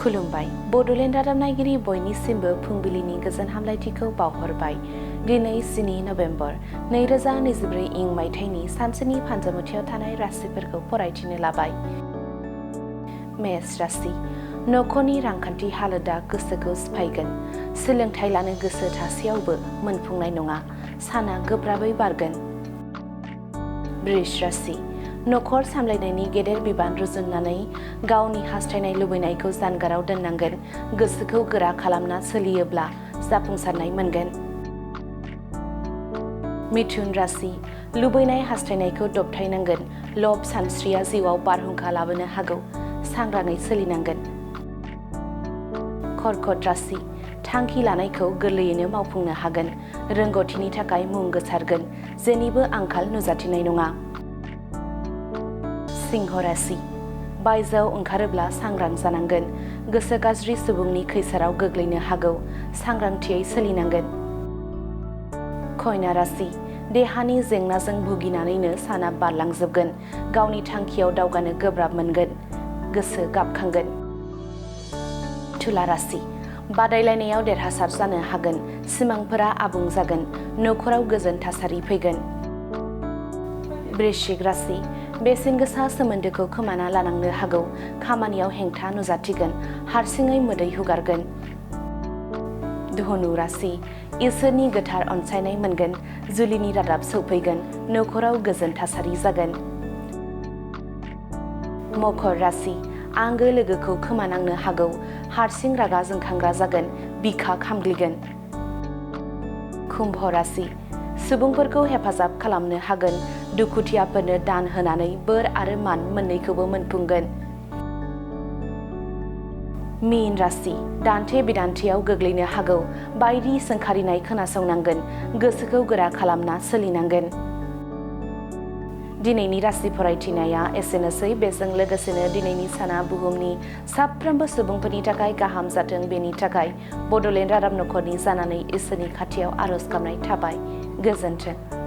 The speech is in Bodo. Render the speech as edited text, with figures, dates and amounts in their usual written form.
खुलुमबाय बड'लेण्ड रादाब नायगिरि बयनिसिमबो फुंबिलिनि गोजोन हामलायथिखौ बावहरबाय। दिनै 7 नभेम्बर 2024 इं मायथाइनि सानसेनि फानजामुथियाव थानाय राशिफोरखौ फरायथिनो लाबाय। मेष राशि नखरनि रांखान्थि हालोदा गोसोखौ सिफायगोन। सोलोंथाइ लानो गोसो थासेयावबो मोनफुंनाय नङा। साना गोब्राबै बारगोन। वृष राशि नखर सामलायनायनि गेदेर बिबान रुजुननानै गावनि हास्थायनाय लुबैनायखौ जानगाराव दोननांगोन। गोसोखौ गोरा खालामना सोलियोब्ला जाफुंसारनाय मोनगोन। मिथुन राशि लुबैनाय हास्थायनायखौ दबथायनांगोन। लब सानस्रिया जिउआव बारहुंखा लाबोनो हागौ। सांग्राङै सोलिनांगोन। कर्कट राशि थांखि लानायखौ गोरलैयैनो मावफुंनो हागोन। रोंगौथिनि थाखाय मुं गोसारगोन। जेनिबो आंखाल नुजाथिनाय नङा। सिंह राशि बायजोआव ओंखारोब्ला सांग्रां जानांगोन। गोसो गाज्रि सुबुंनि खैसाराव गोग्लैनो हागौ। सांग्रांथियै सोलिनांगोन। कन्या राशि देहानि जेंनाजों भुगिनानैनो साना बारलांजोबगोन। गावनि थांखियाव दावगानो गोब्राब मोनगोन। गोसो गाबखांगोन। तुला राशि बादायलायनायाव देरहासार जानो हागोन। सिमांफोरा आबुं जागोन। नखराव गोजोन थासारि फैगोन। वृश्चिक राशि बेसेन गोसा सोमोन्दोखौ खोमाना लानांनो हागौ। खामानियाव हेंथा नुजाथिगोन। हारसिङै मोदै हुगारगोन। धनु राशि इसोरनि गोथार अनसायनाय मोनगोन। जुलिनि रादाब सौफैगोन। नखराव गोजोन थासारि जागोन। मकर राशि आंगो लोगोखौ खोमानांनो हागौ। हारसिं रागा जोंखांग्रा जागोन। बिखा खामग्लिगोन। कुम्भ राशि सुबुंफोरखौ हेफाजाब खालामनो हागोन। दुखुथियाफोरनो दान होनानै बोर आरो मान मोननैखौबो मोनफुंगोन। मीन राशि दान्थे बिदान्थेयाव गोग्लैनो हागौ। बायदि सोंखारिनाय खोनासंनांगोन। गोसोखौ गोरा खालामना सोलिनांगोन। दिनैनि राशि फरायथिनाया एसेनोसै। बेजों लोगोसेनो दिनैनि साना बुहुमनि साफ्रोमबो सुबुंफोरनि थाखाय गाहाम जाथों बेनि थाखाय बड'लेण्ड रादाब नखरनि जानानै इसोरनि खाथियाव आरज गाबनाय थाबाय। गोजोन्थों।